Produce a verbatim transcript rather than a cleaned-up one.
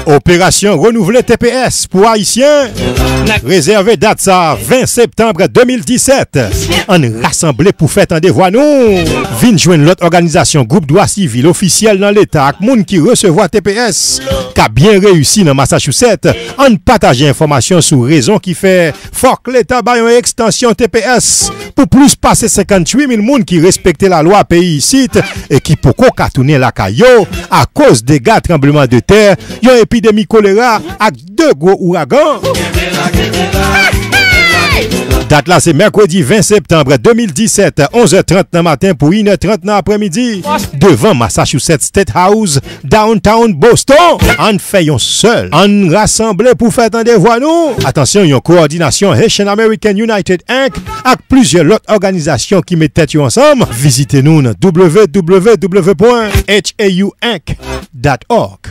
Operasyon Renouvle T P S pou Ayisyen. Rezève dat sa, ven septanm de mil disèt. Ann rasanble pou fè tande vwa nou. Vin jwenn lòt òganizasyon, gwoup dwa sivil, ofisyèl nan Leta ak moun ki resevwa T P S ka byen reyisi nan Massachusetts. Ann pataje enfòmasyon sou rezon ki fè fòk Leta bay yon ekstansyon T P S pou plis pase senkantuit mil moun ki respekte lalwa peyi isit e ki poko ka tounen lakay yo akoz dega tranbleman de tè, yon epidemi kolera ak de gwo ouragan. Dat la se mèkredi ven septanm de mil disèt, onz è trant nan maten pou inè trant nan aprèmidi, devan Massachusetts State House, Downtown Boston. Ann fè yon sèl. Ann rasanble pou fè tande vwa nou. Atansyon, yon kowòdinasyon Haitian American United Inc ak plizyè lòt òganizasyon ki met tèt yo ansanm. Vizite nou nan w w w pwen h a u inc dot org.